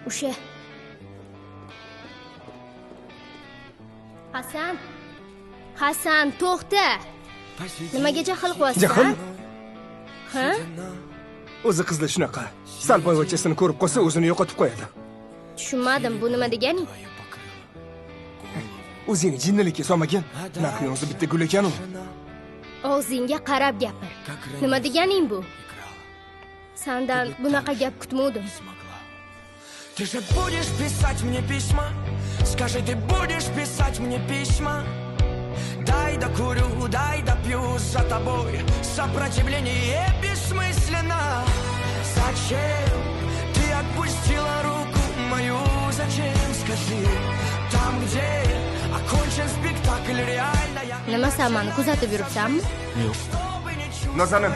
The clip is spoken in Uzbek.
O'sha. Hasan. Hasan, to'xta. Nimaga jahl qilyapsan? Jahl? Ha? O'zi qizlar shunaqa. Sal boyvachasini ko'rib qolsa, o'zini yo'qotib qo'yadi. Tushunmadim, bu nima deganing? O'zingni jinnilikka solmagin. Narxi o'zi bitta gul ekan u. Og'zingga qarab gapir. Nima deganing bu? Sandan bunaqa gap kutmovdim. Ты же будешь писать мне письма? Скажи, ты будешь писать мне письма? Дай докурю, дай допью за тобой. Сопротивление бессмысленно. Зачем ты отпустила руку мою? Зачем, скажи? Там, где окончен спектакль, реальная. Nima, san mani kuzatib yuribsanmi? Yo'q. Nazanin,